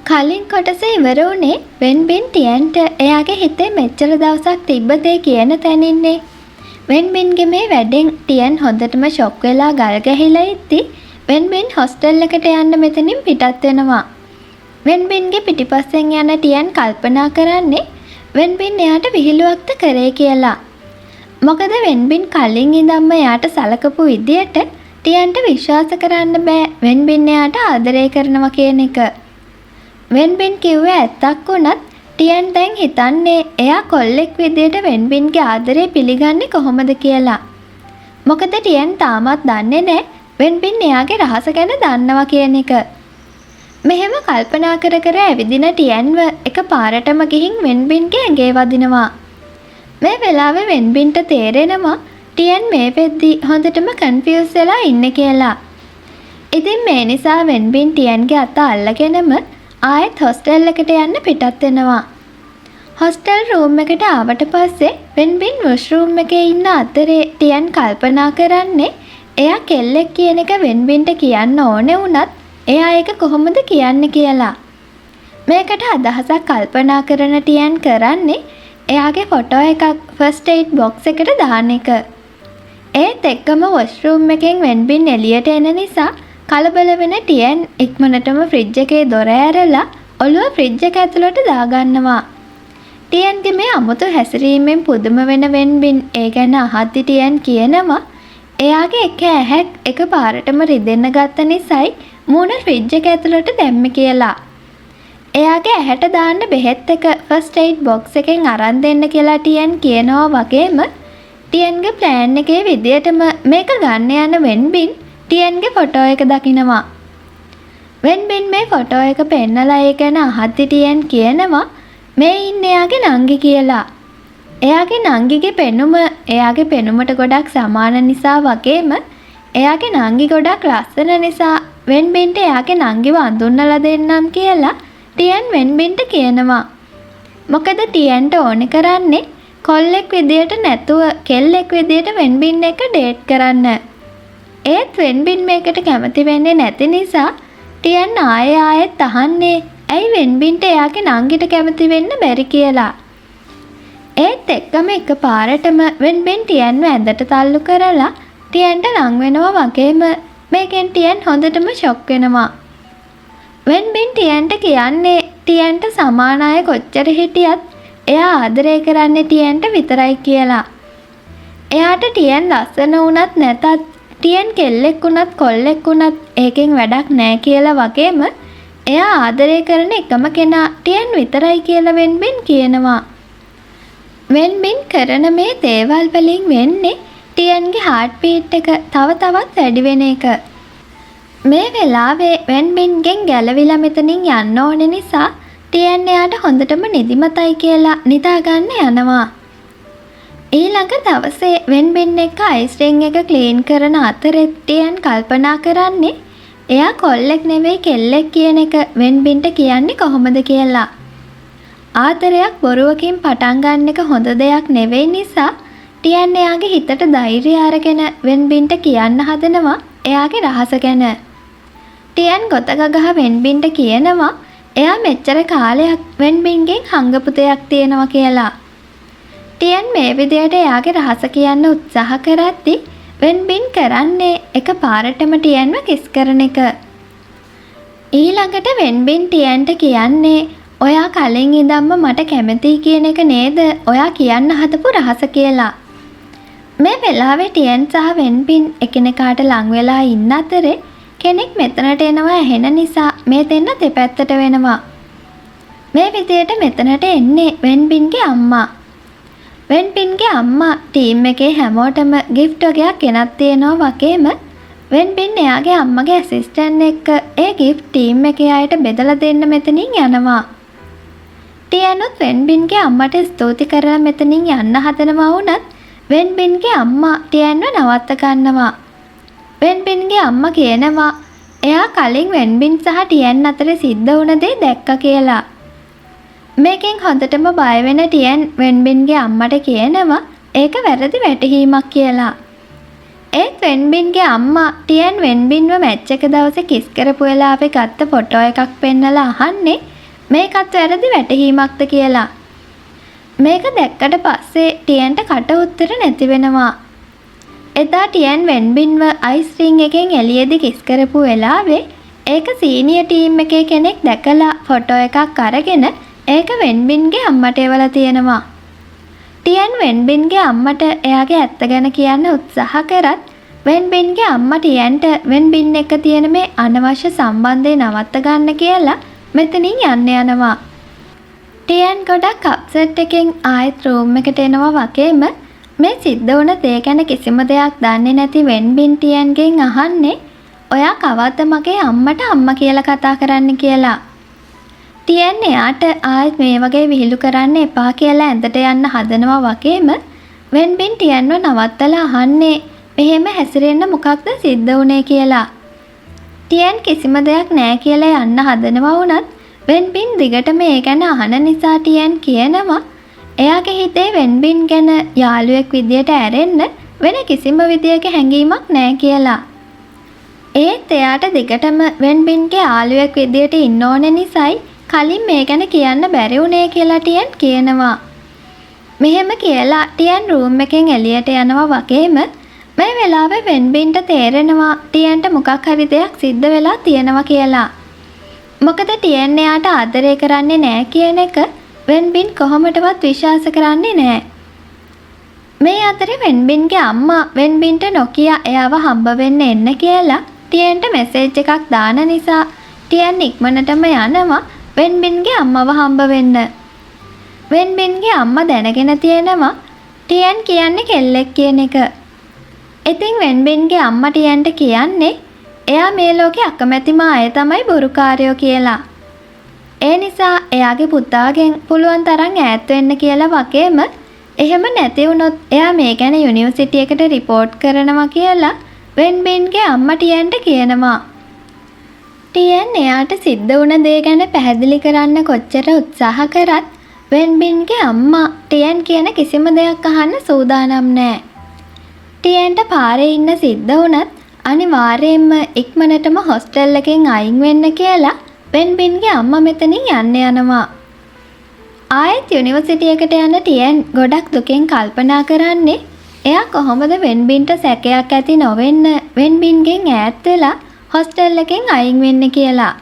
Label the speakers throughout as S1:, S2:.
S1: කලින් කොටස ඉවර වුණේ වෙන්බින් ටියන්ට එයාගේ හිතේ මෙච්චර දවසක් තිබ්බ දේ කියන තැනින්නේ. වෙන්බින්ගේ මේ වැඩෙන් ටියන් හොඳටම ෂොක් වෙලා ගල් ගැහිලා ඉද්දි වෙන්බින් හොස්ටල් එකට යන්න මෙතනින් පිටත් වෙනවා. වෙන්බින්ගේ පිටිපස්සෙන් යන ටියන් කල්පනා කරන්නේ වෙන්බින් එයාට විහිළුවක්ද කරේ කියලා. මොකද වෙන්බින් කලින් ඉඳන්ම එයාට සලකපු විදියට ටියන්ට විශ්වාස කරන්න බෑ වෙන්බින් එයාට ආදරය කරනවා කියන එක. වෙන්බින් කිව්වේ ඇත්තක් වුණත් ටියන් දැන් හිතන්නේ එයා කොල්ලෙක් විදියට වෙන්බින්ගේ ආදරේ පිළිගන්නේ කොහොමද කියලා. මොකද ටියන් තාමත් දන්නේ නෑ වෙන්බින් එයාගේ රහස ගැන දන්නවා කියන එක. මෙහෙම කල්පනා කර කර ඇවිදින ටියන්ව එක පාරටම ගිහින් වෙන්බින්ගේ ඇඟේ වදිනවා. මේ වෙලාවේ වෙන්බින්ට තේරෙනවා ටියන් මේ වෙද්දි හොඳටම කන්ෆියුස් වෙලා ඉන්නේ කියලා. ඉතින් මේ නිසා වෙන්බින් ටියන්ගේ අත අල්ලගෙනම ආයෙත් හොස්ටල් එකට යන්න පිටත් වෙනවා. හොස්ටල් රූම් එකට ආවට පස්සේ වෙන්බින් වොෂ්රූම් එකේ ඉන්න අතරේ ටියන් කල්පනා කරන්නේ එයා කෙල්ලෙක් කියන එක වෙන්බින්ට කියන්න ඕනේ වුණත් එයා ඒක කොහොමද කියන්නේ කියලා. මේකට අදහසක් කල්පනා කරන ටියන් කරන්නේ එයාගේ ෆොටෝ එකක් ෆස්ට් එයිඩ් බොක්ස් එකට දාන එක. ඒත් එක්කම වොෂ්රූම් එකෙන් වෙන්බින් එළියට එන නිසා කලබල වෙන ටියන් ඉක්මනටම ෆ්‍රිජ් එකේ දොර ඇරලා ඔළුව ෆ්‍රිජ් එක ඇතුළට දාගන්නවා. ටියන්ගේ මේ අමුතු හැසිරීමෙන් පුදුම වෙන වෙන්බින් ඒ ගැන අහද්දි ටියන් කියනවා එයාගේ එක ඇහැක් එක පාරටම රිදෙන්න ගත්ත නිසයි මූණ ෆ්‍රිජ් එක ඇතුළට දැම්මේ කියලා. එයාගේ ඇහැට දාන්න බෙහෙත් එක ෆස්ට් එයිඩ් බොක්ස් එකෙන් අරන් දෙන්න කියලා ටියන් කියනවා වගේම ටියන්ගේ ප්ලෑන් එකේ විදියටම මේක ගන්න යන වෙන්බින් ටියන්ගේ ෆොටෝ එක දකිනවා. වෙන්බින් මේ ෆොටෝ එක පෙන්නලා ඒ ගැන අහද්දි ටියන් කියනවා මේ ඉන්නේ එයාගේ නංගි කියලා. එයාගේ නංගිගේ පෙනුම එයාගේ පෙනුමට ගොඩක් සමාන නිසා වගේම එයාගේ නංගි ගොඩක් ලස්සන නිසා වෙන්බින්ට එයාගේ නංගිව අඳුන්නලා දෙන්නම් කියලා ටියන් වෙන්බින්ට කියනවා. මොකද ටියන්ට ඕනේ කරන්නේ කොල්ලෙක් විදියට නැතුව කෙල්ලෙක් විදියට වෙන්බින් එක්ක ඩේට් කරන්න. ඒත් වෙන්බින් මේකට කැමති වෙන්නේ නැති නිසා ටියන් ආයෙ ආයෙත් අහන්නේ ඇයි වෙන්බින්ට එයාගේ නංගිට කැමති වෙන්න බැරි කියලා. ඒත් එක්කම එක පාරටම වෙන්බින් ටියන්ව ඇඳට තල්ලු කරලා ටියන්ට ලං වෙනවා වගේම මේකෙන් ටියන් හොඳටම ෂොක් වෙනවා. වෙන්බින් ටියන්ට කියන්නේ ටියන්ට සමාන අය කොච්චර හිටියත් එයා ආදරය කරන්නේ ටියන්ට විතරයි කියලා. එයාට ටියන් ලස්සන වුණත් නැතත්, ටියන් කෙල්ලෙක් වුණත් කොල්ලෙක් වුණත් ඒකෙන් වැඩක් නෑ කියලා වගේම එයා ආදරය කරන එකම කෙනා ටියන් විතරයි කියලා වෙන්බින් කියනවා. වෙන්බින් කරන මේ දේවල් වලින් වෙන්නේ ටියන්ගේ හාට් බීට් එක තව තවත් වැඩි වෙන එක. මේ වෙලාවේ වෙන්බින්ගෙන් ගැලවිලා මෙතනින් යන්න ඕන නිසා ටියන් එයාට හොඳටම නිදිමතයි කියලා නිදාගන්න යනවා. ඊළඟ දවසේ වෙන්බින් එක්ක අයිස් රින්ග් එක ක්ලීන් කරන අතරෙත් ටියන් කල්පනා කරන්නේ එයා කොල්ලෙක් නෙවෙයි කෙල්ලෙක් කියන එක වෙන්බින්ට කියන්නේ කොහොමද කියලා. ආදරයක් බොරුවකින් පටන් ගන්න එක හොඳ දෙයක් නෙවෙයි නිසා ටියන් එයාගේ හිතට ධෛර්යය අරගෙන වෙන්බින්ට කියන්න හදනවා එයාගේ රහස ගැන. ටියන් ගොත ගගහ වෙන්බින්ට කියනවා එයා මෙච්චර කාලයක් වෙන්බින්ගෙන් හංගපු දෙයක් තියෙනවා කියලා. ටියන් මේ විදියට එයාගේ රහස කියන්න උත්සාහ කරද්දි වෙන්බින් කරන්නේ එක පාරටම ටියන්ව කිස් කරන එක. ඊළඟට වෙන්බින් ටියන්ට කියන්නේ ඔයා කලින් ඉඳන්ම මට කැමතියි කියන එක නේද ඔයා කියන්න හදපු රහස කියලා. මේ වෙලාවේ ටියන් සහ වෙන්බින් එකිනෙකාට ලං වෙලා ඉන්න අතරේ කෙනෙක් මෙතනට එනවා ඇහෙන නිසා මේ දෙන්න දෙපැත්තට වෙනවා. මේ විදියට මෙතනට එන්නේ වෙන්බින්ගේ අම්මා. වෙන්බින්ගේ අම්මා ටීම් එකේ හැමෝටම ගිෆ්ට් වගයක් ගෙනත් තියෙනවා වගේම වෙන්බින් එයාගේ අම්මගේ ඇසිස්ටන්ට් එක්ක ඒ ගිෆ්ට් ටීම් එකේ අයට බෙදලා දෙන්න මෙතනින් යනවා. ටියනුත් වෙන්බින්ගේ අම්මට ස්තුති කරලා මෙතනින් යන්න හදනවා වුණත් වෙන්බින්ගේ අම්මා ටියන්ව නවත්ත ගන්නවා. වෙන්බින්ගේ අම්මා කියනවා එයා කලින් වෙන්බින් සහ ටියන් අතර සිද්ධ වුණ දේ දැක්කා කියලා. මේකෙන් හොඳටම බය වෙන ටියන් වෙන්බින්ගේ අම්මට කියනවා ඒක වැරදි වැටහීමක් කියලා. ඒත් වෙන්බින්ගේ අම්මා ටියන් වෙන්බින්ව මැච් එක දවසේ කිස් කරපු වෙලාවේ ගත්ත ෆොටෝ එකක් පෙන්නලා අහන්නේ මේකත් වැරදි වැටහීමක්ද කියලා. මේක දැක්කට පස්සේ ටියන්ට කට උත්තර නැති වෙනවා. එදා ටියන් වෙන්බින්ව අයිස් රින්ග් එකෙන් එළියෙදි කිස් කරපු වෙලාවේ ඒක සීනියර් ටීම් එකේ කෙනෙක් දැකලා ෆොටෝ එකක් අරගෙන ඒක වෙන්බින්ගේ අම්මට එවලා තියෙනවා. ටියන් වෙන්බින්ගේ අම්මට එයාගේ ඇත්ත ගැන කියන්න උත්සාහ කරත් වෙන්බින්ගේ අම්මා ටියන්ට වෙන්බින් එක්ක තියෙන මේ අනවශ්‍ය සම්බන්ධය නවත්ත ගන්න කියලා මෙතනින් යන්න යනවා. ටියන් ගොඩක් අප්සෙට් එකෙන් ආයෙත් රූම් එකට එනවා වගේම මේ සිද්ධ වුණ දේ ගැන කිසිම දෙයක් දන්නේ නැති වෙන්බින් ටියන්ගෙන් අහන්නේ ඔයා කවද්ද මගේ අම්මට අම්මා කියලා කතා කරන්නේ කියලා. ටියන් එයාට ආයෙත් මේ වගේ විහිළු කරන්න එපා කියලා ඇඳට යන්න හදනවා වගේම වෙන්බින් ටියන්ව නවත්තලා අහන්නේ මෙහෙම හැසිරෙන්න මොකක්ද සිද්ධ වුනේ කියලා. ටියන් කිසිම දෙයක් නෑ කියලා යන්න හදනවා වුණත් වෙන්බින් දිගටම ඒ ගැන අහන නිසා ටියන් කියනවා එයාගේ හිතේ වෙන්බින් ගැන යාළුවෙක් විදියට ඇරෙන්න වෙන කිසිම විදියක හැඟීමක් නෑ කියලා. ඒත් එයාට දිගටම වෙන්බින්ගේ යාළුවෙක් විදියට ඉන්න ඕන නිසායි කලින් මේ ගැන කියන්න බැරි වුණේ කියලා ටියන් කියනවා. මෙහෙම කියලා ටියන් රූම් එකෙන් එළියට යනවා වගේම මේ වෙලාවේ වෙන්බින්ට තේරෙනවා ටියන්ට මොකක් හරි දෙයක් සිද්ධ වෙලා තියෙනවා කියලා. මොකද ටියන් එයාට ආදරය කරන්නේ නෑ කියන එක වෙන්බින් කොහොමටවත් විශ්වාස කරන්නේ නෑ. මේ අතරේ වෙන්බින්ගේ අම්මා වෙන්බින්ට නොකියා එයාව හම්බ වෙන්න එන්න කියලා ටියන්ට මැසේජ් එකක් දාන නිසා ටියන් ඉක්මනටම යනවා වෙන්බින්ගේ අම්මව හම්බ වෙන්න. වෙන්බින්ගේ අම්මා දැනගෙන තියෙනවා ටියන් කියන්නේ කෙල්ලෙක් කියන එක. ඉතින් වෙන්බින්ගේ අම්මා ටියන්ට කියන්නේ එයා මේ ලෝකේ අකමැතිම අය තමයි බොරුකාරයෝ කියලා. ඒ නිසා එයාගේ පුතාගෙන් පුළුවන් තරම් ඈත් වෙන්න කියලා වගේම එහෙම නැති වුණොත් එයා මේ ගැන යුනිවර්සිටි එකට රිපෝට් කරනවා කියලා වෙන්බින්ගේ අම්මා ටියන්ට කියනවා. ටියන් එයාට සිද්ධ වුණ දේ ගැන පැහැදිලි කරන්න කොච්චර උත්සාහ කරත් වෙන්බින්ගේ අම්මා ටියන් කියන කිසිම දෙයක් අහන්න සූදානම් නෑ. ටියන්ට පාරේ ඉන්න සිද්ධ වුණත් අනිවාර්යයෙන්ම ඉක්මනටම හොස්ටල් එකෙන් අයින් වෙන්න කියලා වෙන්බින්ගේ අම්මා මෙතනින් යන්න යනවා. ආයෙත් යුනිවර්සිටි එකට යන ටියන් ගොඩක් දුකෙන් කල්පනා කරන්නේ එයා කොහොමද වෙන්බින්ට සැකයක් ඇති නොවෙන්න වෙන්බින්ගෙන් ඈත් වෙලා හොස්ටල් එකෙන් අයින් වෙන්නේ කියලා.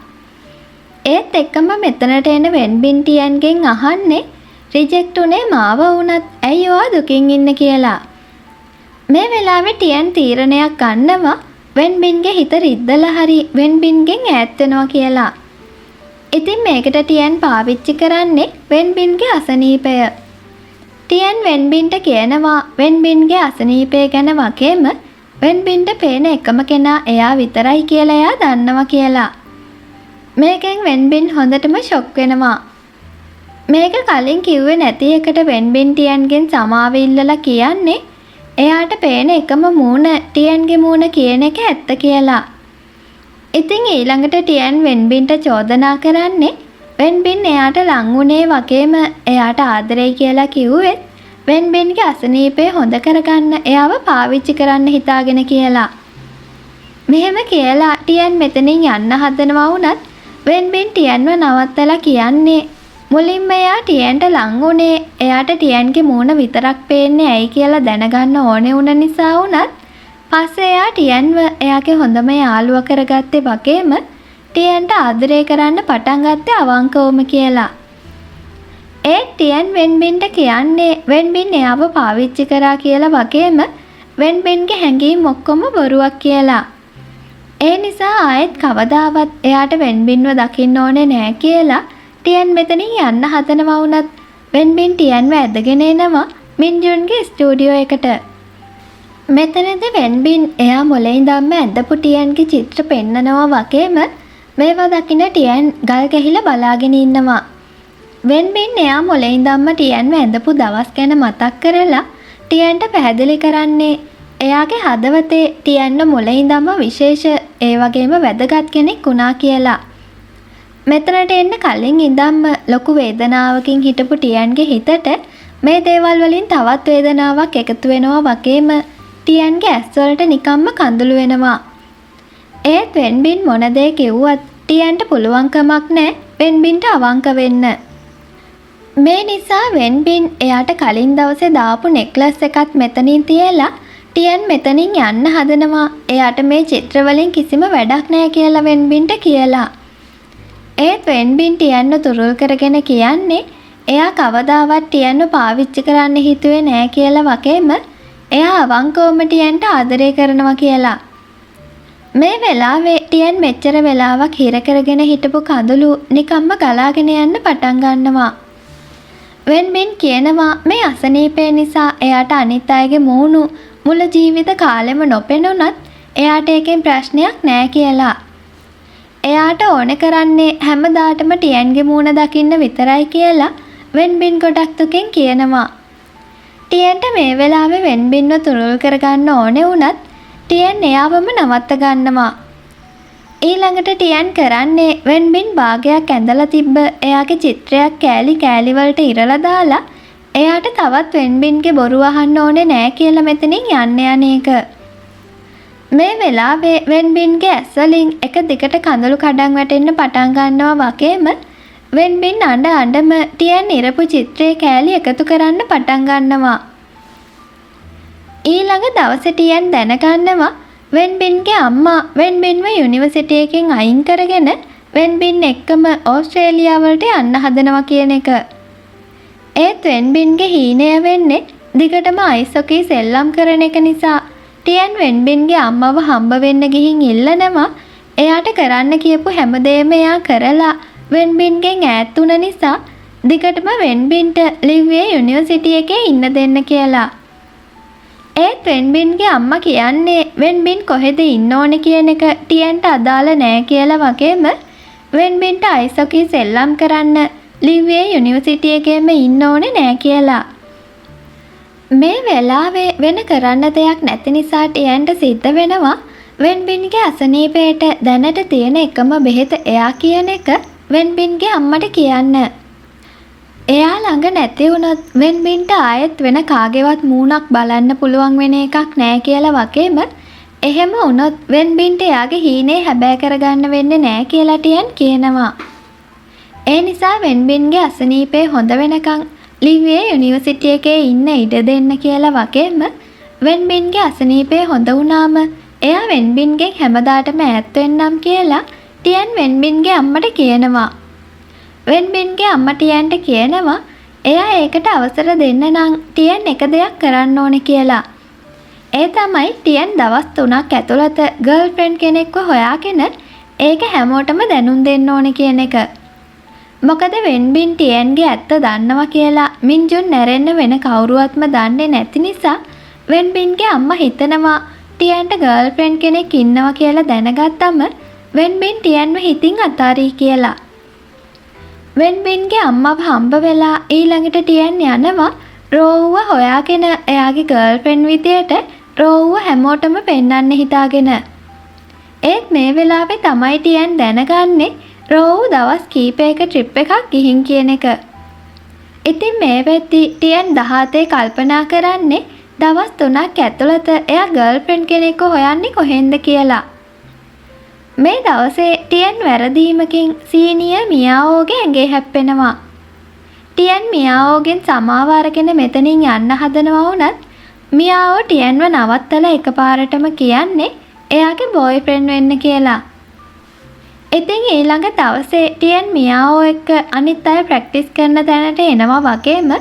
S1: ඒත් එක්කම මෙතනට එන වෙන්බින් ටියන්ගෙන් අහන්නේ රිජෙක්ට් උනේ මාව වුණත් ඇයි ඔයා දුකින් ඉන්නේ කියලා. මේ වෙලාවේ ටියන් තීරණයක් ගන්නවා වෙන්බින්ගේ හිත රිද්දලා හරි වෙන්බින්ගෙන් ඈත් වෙනවා කියලා. ඉතින් මේකට ටියන් පාවිච්චි කරන්නේ වෙන්බින්ගේ අසනීපය. ටියන් වෙන්බින්ට කියනවා වෙන්බින්ගේ අසනීපය ගැන වගේම වෙන්බින්ට පේන එකම කෙනා එයා විතරයි කියලා එයා දන්නවා කියලා. මේකෙන් වෙන්බින් හොඳටම ෂොක් වෙනවා. මේක කලින් කිව්වේ නැති එකට වෙන්බින් ටියන්ගෙන් සමාව ඉල්ලලා කියන්නේ එයාට පේන එකම මූණ ටියන්ගේ මූණ කියන එක ඇත්ත කියලා. ඉතින් ඊළඟට ටියන් වෙන්බින්ට චෝදනා කරන්නේ වෙන්බින් එයාට ලං වුණේ වගේම එයාට ආදරෙයි කියලා කිව්වෙත් වෙන්බින්ගේ අසනීපය හොඳ කරගන්න එයාව පාවිච්චි කරන්න හිතාගෙන කියලා. මෙහෙම කියලා ටියන් මෙතනින් යන්න හදනවා වුණත් වෙන්බින් ටියන්ව නවත්තලා කියන්නේ මුලින්ම එයා ටියන්ට ලං වුණේ එයාට ටියන්ගේ මූණ විතරක් පේන්නේ ඇයි කියලා දැනගන්න ඕනේ වුණ නිසා වුණත් පස්සේ එයා ටියන්ව එයාගේ හොඳම යාළුවා කරගත්තේ වගේම ටියන්ට ආදරය කරන්න පටන් ගත්තේ අවංකවම කියලා. ඒත් ටියන් වෙන්බින්ට කියන්නේ වෙන්බින් එයාව පාවිච්චි කරා කියලා වගේම වෙන්බින්ගේ හැඟීම් ඔක්කොම බොරුවක් කියලා. ඒ නිසා ආයෙත් කවදාවත් එයාට වෙන්බින්ව දකින්න ඕනේ නෑ කියලා ටියන් මෙතනින් යන්න හදනවා වුණත් වෙන්බින් ටියන්ව ඇදගෙන එනවා මින්ජුන්ගේ ස්ටුඩියෝ එකට. මෙතනදි වෙන්බින් එයා මුල ඉඳන්ම ඇඳපු ටියන්ගේ චිත්‍ර පෙන්නනවා වගේම මේවා දකින ටියන් ගල් ගැහිලා බලාගෙන ඉන්නවා. වෙන්බින් එයා මුල ඉඳන්ම ටියන්ව ඇඳපු දවස් ගැන මතක් කරලා ටියන්ට පැහැදිලි කරන්නේ එයාගේ හදවතේ ටියන්ව මුල ඉඳන්ම විශේෂ ඒ වගේම වැදගත් කෙනෙක් වුණා කියලා. මෙතනට එන්න කලින් ඉඳන්ම ලොකු වේදනාවකින් හිටපු ටියන්ගේ හිතට මේ දේවල් වලින් තවත් වේදනාවක් එකතු වෙනවා වගේම ටියන්ගේ ඇස් වලට නිකම්ම කඳුළු වෙනවා. ඒත් වෙන්බින් මොන දේ කිව්වත් ටියන්ට පුළුවන්කමක් නෑ වෙන්බින්ට අවංක වෙන්න. මේ නිසා වෙන්බින් එයාට කලින් දවසේ දාපු නෙක්ලස් එකත් මෙතනින් තියලා ටියන් මෙතනින් යන්න හදනවා, එයාට මේ චිත්‍ර වලින් කිසිම වැඩක් නෑ කියලා වෙන්බින්ට කියලා. ඒත් වෙන්බින් ටියන්ව තුරුල් කරගෙන කියන්නේ එයා කවදාවත් ටියන්ව පාවිච්චි කරන්න හිතුවේ නෑ කියලා වගේම එයා අවංකවම ටියන්ට ආදරය කරනවා කියලා. මේ වෙලාවේ ටියන් මෙච්චර වෙලාවක් හිර කරගෙන හිටපු කඳුළු නිකම්ම ගලාගෙන යන්න පටන් ගන්නවා. වෙන්බින් කියනවා මේ අසනීපය නිසා එයාට අනිත් අයගේ මූණු මුළු ජීවිත කාලෙම නොපෙනුනත් එයාට ඒකෙන් ප්‍රශ්නයක් නෑ කියලා. එයාට ඕන කරන්නේ හැමදාටම ටියන්ගේ මූණ දකින්න විතරයි කියලා වෙන්බින් ගොඩක් දුකෙන් කියනවා. ටියන්ට මේ වෙලාවේ වෙන්බින්ව තුරුල් කරගන්න ඕනේ වුණත් ටියන් එයාවම නවත්ත ගන්නවා. ඊළඟට ටියන් කරන්නේ වෙන්බින් භාගයක් ඇඳලා තිබ්බ එයාගේ චිත්‍රයක් කෑලි කෑලි වලට ඉරලා දාලා එයාට තවත් වෙන්බින්ගේ බොරු අහන්න ඕනේ නෑ කියලා මෙතනින් යන්න යන එක. මේ වෙලාවේ වෙන්බින්ගේ ඇස් වලින් එක දිගට කඳුළු කඩන් වැටෙන්න පටන් ගන්නවා වගේම වෙන්බින් අඬ අඬම ටියන් ඉරපු චිත්‍රයේ කෑලි එකතු කරන්න පටන් ගන්නවා. ඊළඟ දවසේ ටියන් දැනගන්නවා වෙන්බින්ගේ අම්මා වෙන්බින්ව යුනිවර්සිටි එකෙන් අයින් කරගෙන වෙන්බින් එක්කම ඕස්ට්‍රේලියාවලට යන්න හදනවා කියන එක. ඒත් වෙන්බින්ගේ හීනය වෙන්නේ දිගටම අයිස් හොකී සෙල්ලම් කරන එක නිසා ටියන් වෙන්බින්ගේ අම්මව හම්බ වෙන්න ගිහින් ඉල්ලනවා එයාට කරන්න කියපු හැමදේම එයා කරලා වෙන්බින්ගෙන් ඈත් වුණ නිසා දිගටම වෙන්බින්ට ලිව්වේ යුනිවර්සිටි එකේ ඉන්න දෙන්න කියලා. ඒත් වෙන්බින්ගේ අම්මා කියන්නේ වෙන්බින් කොහෙද ඉන්න ඕනේ කියන එක ටියන්ට අදාළ නෑ කියලා වගේම වෙන්බින්ට අයිස් හොකී සෙල්ලම් කරන්න ලිව්වේ යුනිවර්සිටි එකේම ඉන්න ඕනේ නෑ කියලා. මේ වෙලාවේ වෙන කරන්න දෙයක් නැති නිසා ටියන්ට සිද්ධ වෙනවා වෙන්බින්ගේ අසනීපයට දැනට තියෙන එකම බෙහෙත එයා කියන එක වෙන්බින්ගේ අම්මට කියන්න. එයා ළඟ නැති වුණොත් වෙන්බින්ට ආයෙත් වෙන කාගේවත් මූණක් බලන්න පුළුවන් වෙන එකක් නෑ කියලා වගේම එහෙම වුණොත් වෙන්බින්ට එයාගේ හීනේ හැබෑ කරගන්න වෙන්නේ නෑ කියලා ටියන් කියනවා. ඒ නිසා වෙන්බින්ගේ අසනීපය හොඳ වෙනකන් ලිව්වේ යුනිවර්සිටි එකේ ඉන්න ඉඩ දෙන්න කියලා වගේම වෙන්බින්ගේ අසනීපය හොඳ වුණාම එයා වෙන්බින්ගෙන් හැමදාටම ඈත් වෙන්නම් කියලා ටියන් වෙන්බින්ගේ අම්මට කියනවා. වෙන්බින්ගේ අම්මා ටියන්ට කියනවා එයා ඒකට අවසර දෙන්න නම් ටියන් එක දෙයක් කරන්න ඕනේ කියලා. ඒ තමයි ටියන් දවස් 3ක් ඇතුළත ගර්ල්ෆ්‍රෙන්ඩ් කෙනෙක්ව හොයාගෙන ඒක හැමෝටම දැනුම් දෙන්න ඕනේ කියන එක. මොකද වෙන්බින් ටියන්ගේ ඇත්ත දන්නවා කියලා මින්ජුන් ඇරෙන්න වෙන කවුරුවත්ම දන්නේ නැති නිසා වෙන්බින්ගේ අම්මා හිතනවා ටියන්ට ගර්ල්ෆ්‍රෙන්ඩ් කෙනෙක් ඉන්නවා කියලා දැනගත්තම වෙන්බින් ටියන්ව හිතින් අතාරී කියලා. වෙන්බින්ගේ අම්මව හම්බ වෙලා ඊළඟට ටියන් යනවා රෝව්ව හොයාගෙන එයාගේ ගර්ල්ෆ්‍රෙන්ඩ් විදියට රෝව්ව හැමෝටම පෙන්වන්න හිතාගෙන. ඒත් මේ වෙලාවේ තමයි ටියන් දැනගන්නේ රෝව් දවස් කීපයක ට්‍රිප් එකක් ගිහින් කියන එක. ඉතින් මේ වෙද්දි ටියන් 17 කල්පනා කරන්නේ දවස් 3ක් ඇතුළත එයා ගර්ල්ෆ්‍රෙන්ඩ් කෙනෙක්ව හොයන්නේ කොහෙන්ද කියලා. මේ දවසේ ටියන් වැරදීමකින් සීනියර් මියාઓගේ ඇඟේ හැප්පෙනවා. ටියන් මියාઓගෙන් සමාව අරගෙන මෙතනින් යන්න හදනවා වුණත් මියාઓ ටියන්ව නවත්තලා එකපාරටම කියන්නේ එයාගේ බෝයිෆ්‍රෙන්ඩ් වෙන්න කියලා. ඉතින් ඊළඟ දවසේ ටියන් මියාઓ එක්ක අනිත් අය ප්‍රැක්ටිස් කරන තැනට එනවා වගේම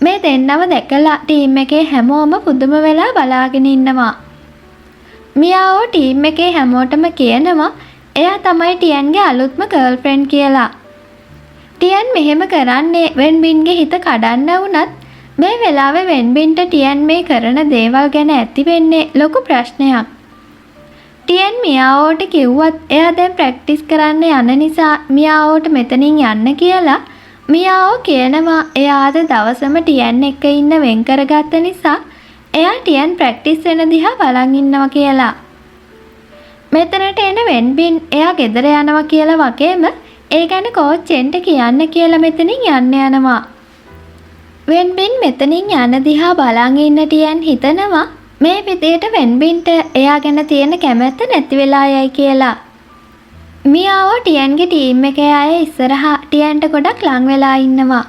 S1: මේ දෙන්නව දැකලා ටීම් එකේ හැමෝම පුදුම වෙලා බලාගෙන ඉන්නවා. මියාઓ ටීම් එකේ හැමෝටම කියනවා එයා තමයි ටියන්ගේ අලුත්ම ගර්ල්ෆ්‍රෙන්ඩ් කියලා. ටියන් මෙහෙම කරන්නේ වෙන්බින්ගේ හිත කඩන්න වුණත් මේ වෙලාවේ වෙන්බින්ට ටියන් මේ කරන දේවල් ගැන ඇති වෙන්නේ ලොකු ප්‍රශ්නයක්. ටියන් මියාઓට කිව්වත් එයා දැන් ප්‍රැක්ටිස් කරන්න යන නිසා මියාઓට මෙතනින් යන්න කියලා. මියාઓ කියනවා එයා අද දවසම ටියන් එක්ක ඉන්න වෙන් කරගත්ත නිසා එයා ටියන් ප්‍රැක්ටිස් වෙන දිහා බලන් ඉන්නවා කියලා. මෙතනට එන වෙන්බින් එයා ගෙදර යනවා කියලා වගේම ඒ ගැන කෝච් චෙන්ට කියන්න කියලා මෙතනින් යන්න යනවා. වෙන්බින් මෙතනින් යන දිහා බලන් ඉන්න ටියන් හිතනවා මේ විදියට වෙන්බින්ට එයා ගැන තියෙන කැමැත්ත නැති වෙලා යයි කියලා. මියාවෝ ටියන්ගේ ටීම් එකේ අය ඉස්සරහා ටියන්ට ගොඩක් ලං වෙලා ඉන්නවා.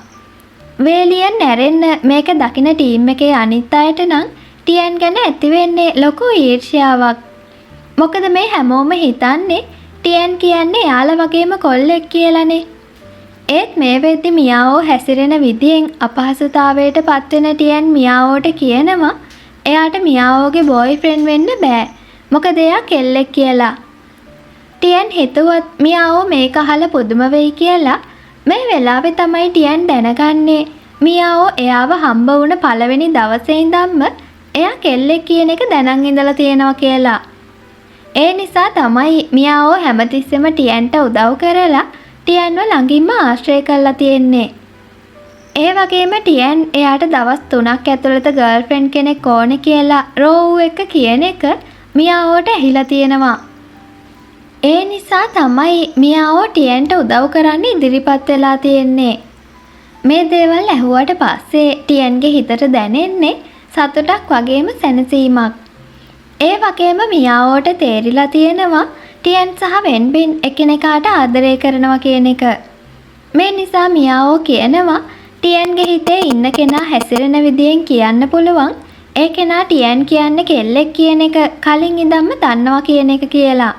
S1: වේලියන් ඇරෙන්න මේක දකින ටීම් එකේ අනිත් අයට නම් ටියන් ගැන ඇති වෙන්නේ ලොකු ඊර්ෂ්‍යාවක්. මොකද මේ හැමෝම හිතන්නේ ටියන් කියන්නේ එයාලා වගේම කොල්ලෙක් කියලානේ. ඒත් මේ වෙද්දි මියාවෝ හැසිරෙන විදියෙන් අපහසුතාවයට පත්වෙන ටියන් මියාවෝට කියනවා එයාට මියාවෝගේ බෝයිෆ්‍රෙන්ඩ් වෙන්න බෑ. මොකද එයා කෙල්ලෙක් කියලා. ටියන් හිතුවත් මියාවෝ මේක අහලා පුදුම වෙයි කියලා. මේ වෙලාවේ තමයි ටියන් දැනගන්නේ මියාවෝ එයාව හම්බ වුණ පළවෙනි දවසේ ඉඳන්ම එයා කෙල්ලෙක් කියන එක දැනන් ඉඳලා තියෙනවා කියලා. ඒ නිසා තමයි මියාවෝ හැමතිස්සෙම ටියන්ට උදව් කරලා ටියන්ව ළඟින්ම ආශ්‍රය කරලා තියෙන්නේ. ඒ වගේම ටියන් එයාට දවස් 3ක් ඇතුළත ගර්ල්ෆ්‍රෙන්ඩ් කෙනෙක් ඕනේ කියලා රෝව් එක්ක කියන එක මියාවෝට ඇහිලා තියෙනවා. ඒ නිසා තමයි මියාවෝ ටියන්ට උදව් කරන්න ඉදිරිපත් වෙලා තියෙන්නේ. මේ දේවල් ඇහුවට පස්සේ ටියන්ගේ හිතට දැනෙන්නේ සතුටක් වගේම සැනසීමක්. ඒ වගේම මියාවෝට තේරිලා තියෙනවා ටියන් සහ වෙන්බින් එකිනෙකාට ආදරය කරනවා කියන එක. මේ නිසා මියාවෝ කියනවා ටියන්ගේ හිතේ ඉන්න කෙනා හැසිරෙන විදියෙන් කියන්න පුළුවන් ඒ කෙනා ටියන් කියන්නේ කෙල්ලෙක් කියන එක කලින් ඉඳන්ම දන්නවා කියන එක කියලා.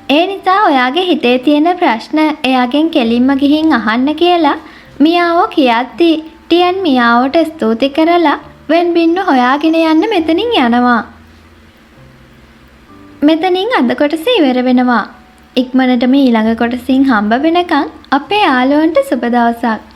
S1: ඒ නිසා ඔයාගේ හිතේ තියෙන ප්‍රශ්න එයාගෙන් කෙලින්ම ගිහින් අහන්න කියලා මියාවෝ කියද්දි ටියන් මියාවෝට ස්තුති කරලා වෙන්බින්ව හොයාගෙන යන්න මෙතනින් යනවා. මෙතනින් අද කොටස ඉවර වෙනවා. ඉක්මනටම ඊළඟ කොටසින් හම්බ වෙනකන් අපේ යාළුවන්ට සුබ දවසක්.